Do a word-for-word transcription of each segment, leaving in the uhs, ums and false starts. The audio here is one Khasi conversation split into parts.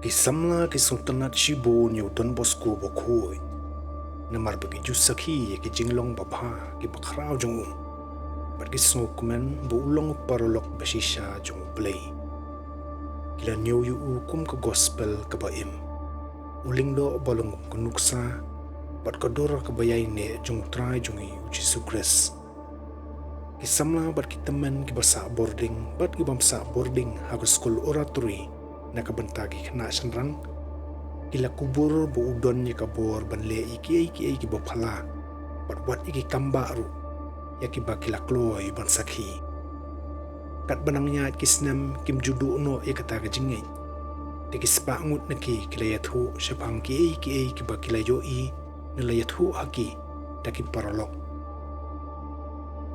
Ki samla ki sngewtynnat shibun ïa u Don Bosco bakhuid, namar ba ki ju sakhi ïa ki jinglong babha kiba khraw jong u, bad ki sngewkmen ba u long u paralok bashisha jong U Blei. Ki la ñiew ïa u kum ka gospel kaba im, u lyngdoh ba long kum ka nuksa, bad ka dur kaba ïaineh jong U Trai jong ngi U Jisu Khrist. Ki samla bad ki tymmen kiba sah boarding bad ki bym sah boarding ha ka skul Oratory na ka bynta ki khynnah shynrang, ki la kubur ba u don ïa ka bor ban leh ïa kiei kiei kiba phylla, bad wat ïa ki kambah ruh, ïa kiba ki la kloi ban sakhi. Katba nang ïaid ki snem kim ju duh noh ïa kata ka jingngeit. Te ki spah ngut na ki ki la ïathuh shaphang kiei kiei kiba ki la ïohi, ne la ïathuh ha ki da ki paralok.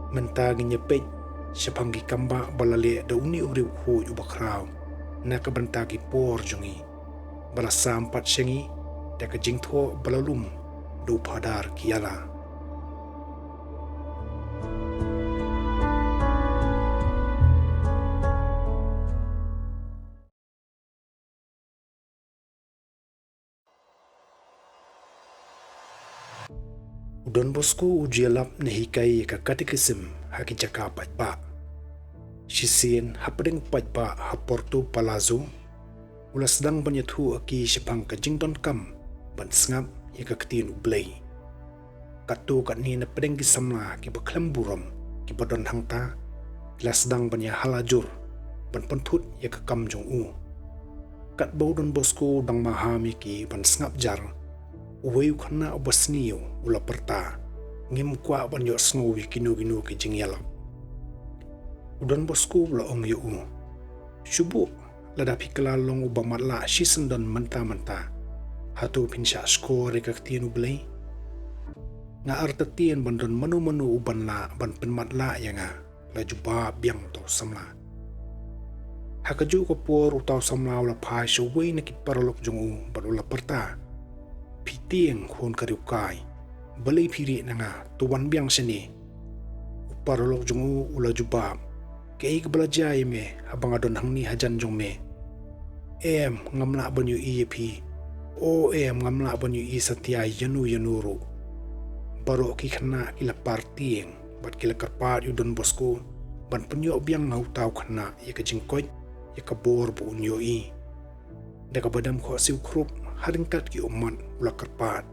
Mynta ngin ïa peit shaphang ki kambah ba la leh da une u riewkhuid uba khraw na ka bynta ki por jong ngi, ba la sam pat sha ngi da ka jingthoh ba la lum da u Phadar Kiala. U Don Bosco u ju ïalap ne hikai ïa ka Catechism ha ki jaka paidbah. Shisien hapdeng paidbah ha Porto Palazzo, u la sdang ban ïathuh ha ki shaphang ka jingdonkam ban sngap ïa ka Ktien U Blei. Katto katne na pdeng ki samla kiba khlem burom kiba don hangta, ki la sdang ban ïa hala jur ban pynthut ïa ka kam jong u. Katba u Don Bosco u dang maham ïa ki ban sngap jar, uwei u khynnah uba sniew u la pyrta, "Ngim kwah ban ïohsngew ïa kino kino ki jingïalap." U Don Bosco u la ong ïa u, "Shu buh, lada phi kylla long uba matlah shisyndon mynta mynta, hato phin shah shkor ïa ka Ktien U Blei?" "Nga artatien ban don mano mano uban lah ban pynmatlah ïa nga," la jubab biang uta u samla. Ha kajuh ka por uta u samla u la phai sha uwei na ki paralok jong u bad u la pyrta, "Phi tieng, khun ka riewkai, balei phi rieh na nga, to wan biang shane." U paralok jong u u la jubab, "Kaei kaba la jia ïa me haba nga don hangne hajan jong me? Em, ngam lah ban ïohi ïa phi. O em, ngam lah ban ïohi satia ïano ïano ruh." Baroh ki khynnah ki la par tieng bad ki la kyrpad ïa u Don Bosco ban pynïoh biang ha uta u khynnah ïa ka jingkoit ïa ka bor ba un ïohi. Da kaba dem khohsiew khrup, ha ryngkat ki ummat u la kyrpad,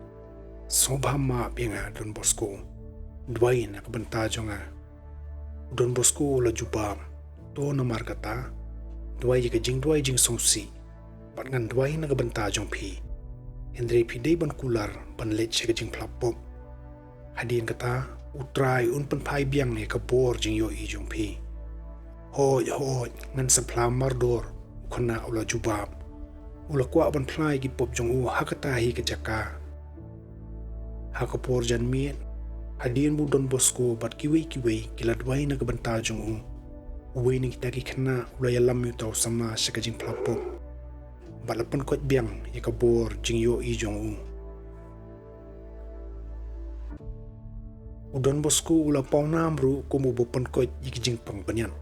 "Sngewbha map ïa nga, Don Bosco. Duwai na ka bynta jong nga." U Don Bosco u la jubab, "To namar kata, duwai ïa ka jingduwai jingsngewsih, bad ngan duwai na ka bynta jong phi. Hynrei phi dei ban kular ban leit sha ka jingphla pop. Hadien kata, U Trai un pynphai biang ïa ka bor jingïohi jong phi." "Hooid, hooid, ngan sa phla mardor," u khynnah u la jubab. U la kwah ban phla ïa ki pop jong u ha kata hi ka jaka. Ha ka por janmiet, hadien ba u Don Bosco bad kiwei kiwei ki la duwai na ka bynta jong u, uwei na kita ki khynnah u la ïalam ïa uta u samla sha ka jingphla pop, bad la pynkoit biang ïa ka bor jingïohi jong u. U Don Bosco u la pawnam ruh kum uba pynkoit ïa ki jingpang bniat.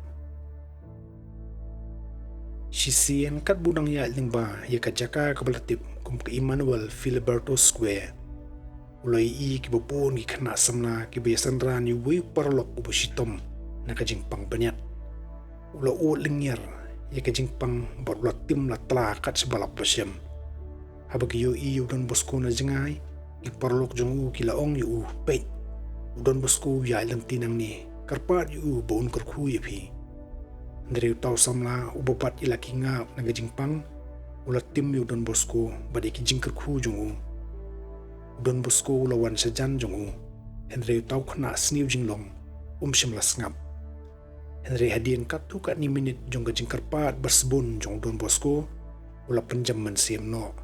Shisien katba u dang ïaid lyngba ïa ka jaka kaba la tip kum ka Emanuel Filiberto Square, u la ïohi kiba bun ki khynnah samla kiba ïasynran ïa uwei u paralok uba shitom na ka jingpang bniat. U la ud lyngngier ïa ka jingpang bad u la tim la tla kat shaba lap ba shem. Haba ki ïohi ïa u Don Bosco na jngai, ki paralok jong u ki la ong ïa u, "Peit, u Don Bosco u ïaid lynti nangne, kyrpad ïa u ba un kyrkhu ïa phi." Hynrei uta u samla uba bat ïa la ki ngap na ka jingpang, u la tim ïa u Don Bosco bad ïa ki jingkyrkhu jong u. U Don Bosco u la wan shajan jong u, hynrei uta u khynnah sniew jinglong um shym la sngap. Hynrei hadien katto katne minit jong ka jingkyrpad ba sbun jong u Don Bosco, u la pynjem mynsiem noh.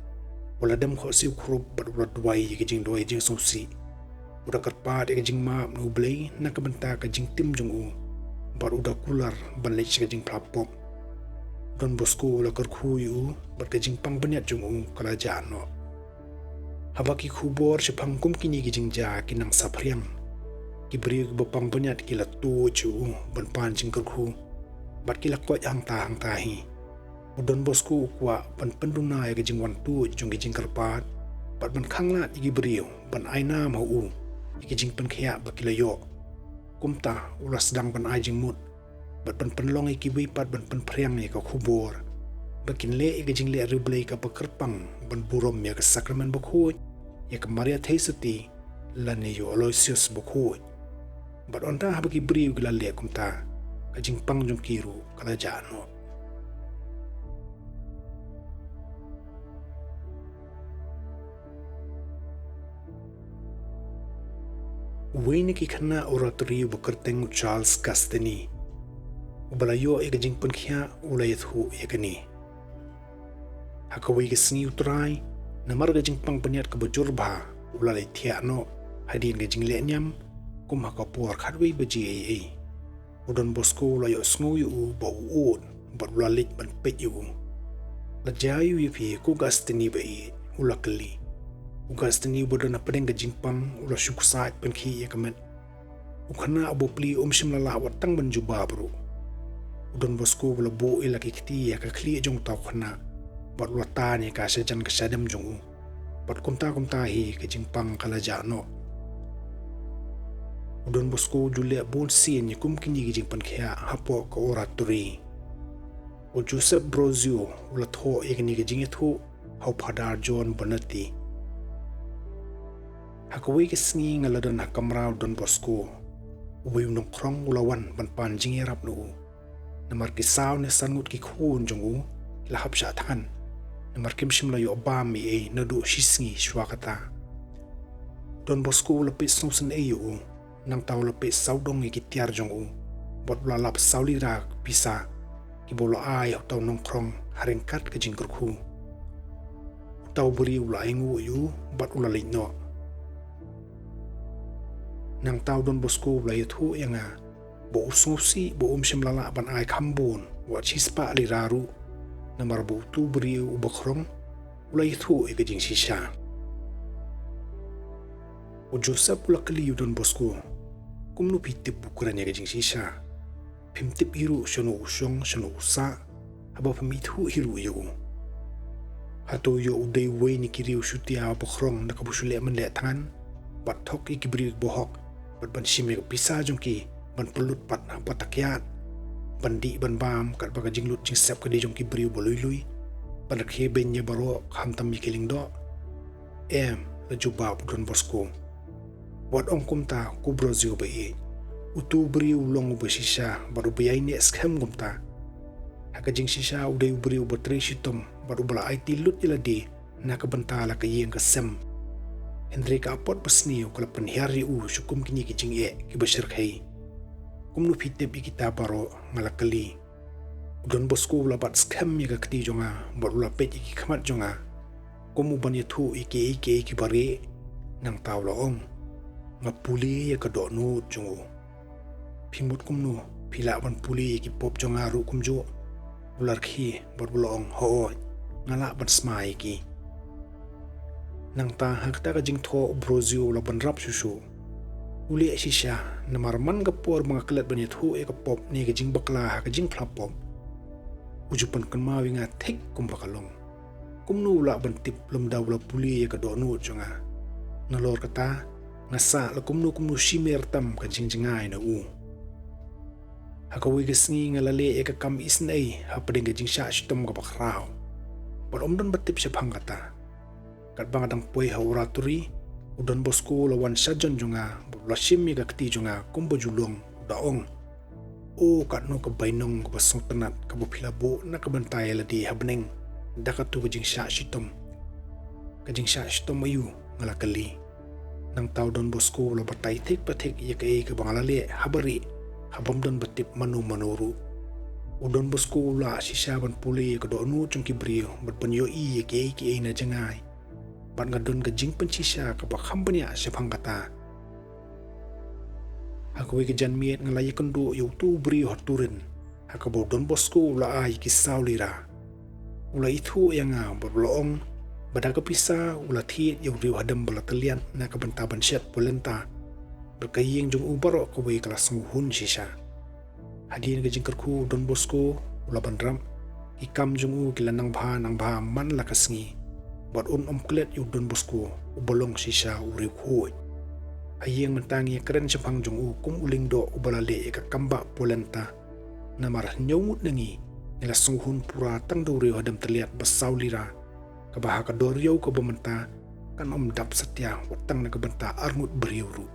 U la dem khohsiew khrup bad u la duwai ïa ka jingduwai jingsngewsih. U da kyrpad ïa ka jingmap na U Blei na ka bynta ka jingtim jong u, bad u da kular ban leit sha ka jingphla pop. U Don Bosco u la kyrkhu ïa u bad ka jingpang bniat jong u ka la jah noh. Haba ki khubor shaphang kum kine ki jingjia ki nang saphriang, ki briew kiba pang bniat ki la tuid sha u ban pan jingkyrkhu, bad ki la koit hangta hangta hi. U Don Bosco u kwah ban pynduna ïa ka jingwan tuid jong ki jingkyrpad bad ban khanglad ïa ki briew ban ai nam ha u ïa ki jingpynkhiah ba ki la ïoh. Kumta u la sdang ban ai jingmut bad ban pynlong ïa kiwei pat ban pynphriang ïa ka khubor ba kin leh ïa ka jingleh riewblei kaba kyrpang ban burom ïa ka Sakramen Bakhuid, ïa ka Maria Theisotti lane ïa u Aloysius Bakhuid. Bad hynda haba ki briew ki la leh kumta, ka jingpang jong ki ruh ka la jah noh. Uwei na ki khynnah oratori uba kyrteng u Charles Gastini, uba la ïoh ïa ka jingpynkhiah, u la ïathuh ïa kane: Ha kawei ka sngi U Trai, namar ka jingpang pynïaid kaba jur bha, u la leit thiah noh hadien ka jingleh niam, kum ha ka por khatwei baje eiei. U Don Bosco u la ïohsngew ïa u ba u ud bad u la leit ban peit ïa u. La jia ïa u ïa phi ko Gastini ba ïeit? U la kylli. U Gastini uba don hapdeng ka jingpang u la shu ksaid pynkhih ïa ka met. U khynnah uba pli um shym la lah wat tang ban jubab ruh. U Don Bosco u la buh ïa la ki kti ïa ka khlieh jong uta u khynnah bad u la tan ïa ka shajan ka shadem jong u. Bad kumta kumta hi ka jingpang ka la jah noh. U Don Bosco u ju leh bun sien ïa kum kine ki jingpynkhiah hapoh ka oratori. U Joseph Brosio u la thoh ïa kane ka jingïathuh ha u Phadar John Bonatti. Ha kawei ka sngi nga la don ha kamra u Don Bosco, uwei u nongkhrong u la wan ban pan jingïarap na u. Namar ki saw ne san ngut ki khun jong u ki la hap shah thngan, namar kim shym la ïoh bam ei ei naduh shi sngi shuwa kata. Don Bosco u la peit sngewsynei ïa u, nangta u la peit sawdong ïa ki tiar jong u bad u la lap saw lira pisa kiba u la ai ha uta u nongkhrong ha ryngkat ka jingkyrkhu. Uta u briew u la ainguh ïa u bad u la leit noh. Nangta u Don Bosco u la ïathuh ïa nga ba u sngewsih ba um shym la lah ban ai kham bun wat shispah lira ruh, namar ba utu u briew uba khrong u la ïathuh ïa ka jingshisha. U Joseph u la kylli ïa u Don Bosco: Kumno phi tip u kren ïa ka jingshisha? Phim tip hi ruh shano u shong shano u sah haba phim ithuh hi ruh ïa u. Hato ïoh u dei uwei na ki riew shutia ba khrong na kaba shu leh mynleh thngan bad thok ïa ki briew kiba hok bad ban shim ïa ka pisa jong ki ban pynlut pat ha patakiat, ban dih ban bam katba ka jinglut jingsep ka dei jong ki briew ba lui lui, ban rkhie beiñ ïa baroh khamtam ïa ki lyngdoh? Em, la jubab u Don Bosco. Wat ong kumta ko Brosio ba ïeit. Utu u briew u long uba shisha bad uba ïaineh skhem kumta. Ha ka jingshisha u dei u briew uba trei shitom bad uba la aiti lut ïa lade na ka bynta la ka ïing ka sem. Hynrei ka apot ba sniew ka la pynhiar ïa u sha kum kine ki jingeh kiba shyrkhei. Kumno phi tip ïa kita baroh? Nga la kylli. U Don Bosco u la bat skhem ïa ka kti jong nga bad u la peit ïa ki khmat jong nga kum u ban ïathuh ïa kiei kiei kiba rieh. Nangta u la ong: Nga pule ïa ka dohnud jong u. Phi mut kumno, phi lah ban pule ïa ki pop jong nga ruh kumjuh? U la rkhie bad u la ong: Hooid, nga lah ban smai ïa ki. Nangta ha kata ka jingthoh u Brosio u la bynrap shuh shuh. U leh shisha, namar man ka por ba nga klet ban ïathuh ïa ka pop ne ka jingbakla ha ka jingphla pop, u ju pynkynmaw ïa nga thik kumba ka long. Kumno u lah ban tip lymda u la pule ïa ka dohnud jong nga? Nalor kata, nga sah la kumno kumno shimer tam ka jingjngai na u. Ha kawei ka sngi nga la leh ïa ka kam isynei hapdeng ka jingshah shitom kaba khraw. Bad ym don ba tip shaphang kata. Katba nga dang poi ha oratori, u Don Bosco u la wan shajan jong nga bad u la shim ïa ka kti jong nga kumba ju long, u da ong: O katno ka bainong kaba sngewtynnat kaba phi la buh na ka bynta ïa lade ha bneng da katu ka jingshah shitom. Ka jingshah shitom aïu? Nga la kylli. Nangta u Don Bosco u la batai thik pa thik ïa kaei kaba nga la leh ha barieh, ha bym don ba tip mano mano ruh. U Don Bosco u la shisha ban pule ïa ka dohnud jong ki briew bad ban ïohi ïa kiei kiei na jngai. Bad nga don ka jingpynshisha kaba kham bniah shaphang kata. Ha kawei ka janmiet nga la ïakynduh ïa utu u briew ha Turin, ha kaba u Don Bosco u la ai ïa ki saw lira. U la ithuh ïa nga bad u la ong ba da ka pisa u la thied ïa u riew hadem ba la tylliat na ka bynta ban shet polenta. Bad ka ïing jong u baroh kawei ka la sngewhun shisha. Hadien ka jingkyrkhu u Don Bosco u la bynrap, Ki kam jong u ki la nang bha nang bha man la ka sngi. Bad un ym klet ïa u Don Bosco, uba long shisha u riewkhuid. Ha ïing mynta ngi ïa kren shaphang jong u kum u lyngdoh uba la leh ïa ka kambah polenta. Namar hynñiew ngut na ngi, ngi la sngewhun pura tang da u riew hadem tylliat ba saw lira, kaba ha ka dor ïew kaba mynta, kan ym dap satia wat tang na ka bynta arngut briew ruh.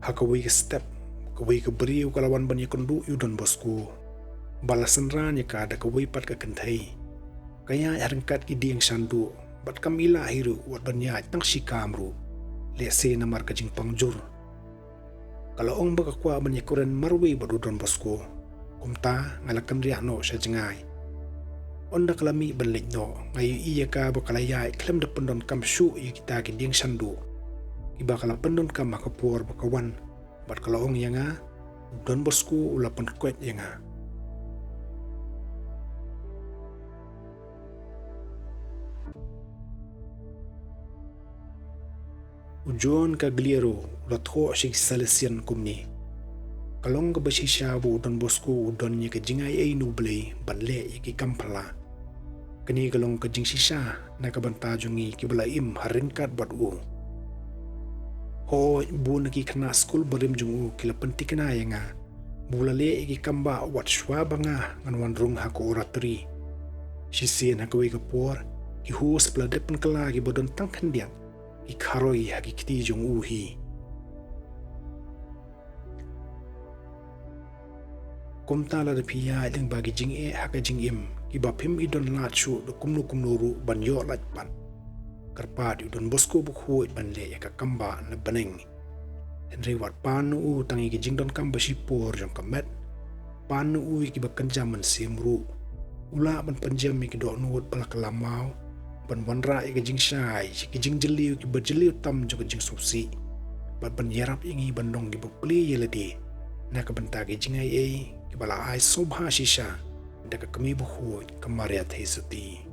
Ha kawei ka step, kawei ka briew ka la wan ban ïakynduh ïa u Don Bosco, ba la synran ïa ka da kawei pat ka kynthei. Ka ïaid ha ryngkat ki dieng shanduh, bad kam ïa la hi ruh wat ban ïaid tang shi kam ruh. Lehse namar ka jingpang jur. Ka la ong ba ka kwah ban ïakren marwei bad u Don Bosco. Kumta nga la kynriah noh sha jngai. Ynda ka la mih ban leit noh, nga ïohi ïa ka ba ka la ïaid khlem da pyndonkam shuh ïa kita ki dieng shanduh, kiba ka la pyndonkam ha ka por ba ka wan. Bad ka la ong ïa nga, u Don Bosco u la pynkoit ïa nga. U John Cagliero u la thoh sha ki Salesian kumne: Ka long kaba shisha ba u Don Bosco u don ïa ka jingaiei na U Blei ban leh ïa ki kam phylla. Kane ka long ka jingshisha na ka bynta jong ngi kiba la im ha ryngkat bad u. Hooid, bun na ki khynnah skul barim jong u ki la pynthikna ïa nga ba u la leh ïa ki kambah wat shwa ba nga ngan wan rung ha ka oratory. Shisien ha kawei ka por, ki host ba la dep pynkylla kiba don tang khyndiat, ki kharoi ha ki kti jong u hi. Kumta lada phi ïaid lyngba ki jingeh ha ka jingim, kiba phim i don lad shuh da kumno kumno ruh ban ïoh lait pat, kyrpad ïa u Don Bosco bakhuid ban leh ïa ka kambah na bneng. Hynrei wat pan na u tang ïa ki jingdonkam ba shipor jong ka met. Pan na u ïa kiba kynja mynsiem ruh. U lah ban pynjem ïa ki dohnud ba la kylla maw, ban wanrah ïa ka jingshai sha ki jingjylliew kiba jylliew tam jong ka jingsngewsih, bad ban ïarap ïa ngi ban long kiba plie ïa lade na ka bynta ki jingaiei kiba la ai sngewbha shisha da ka Kmie bakhuid ka Maria Theisotti.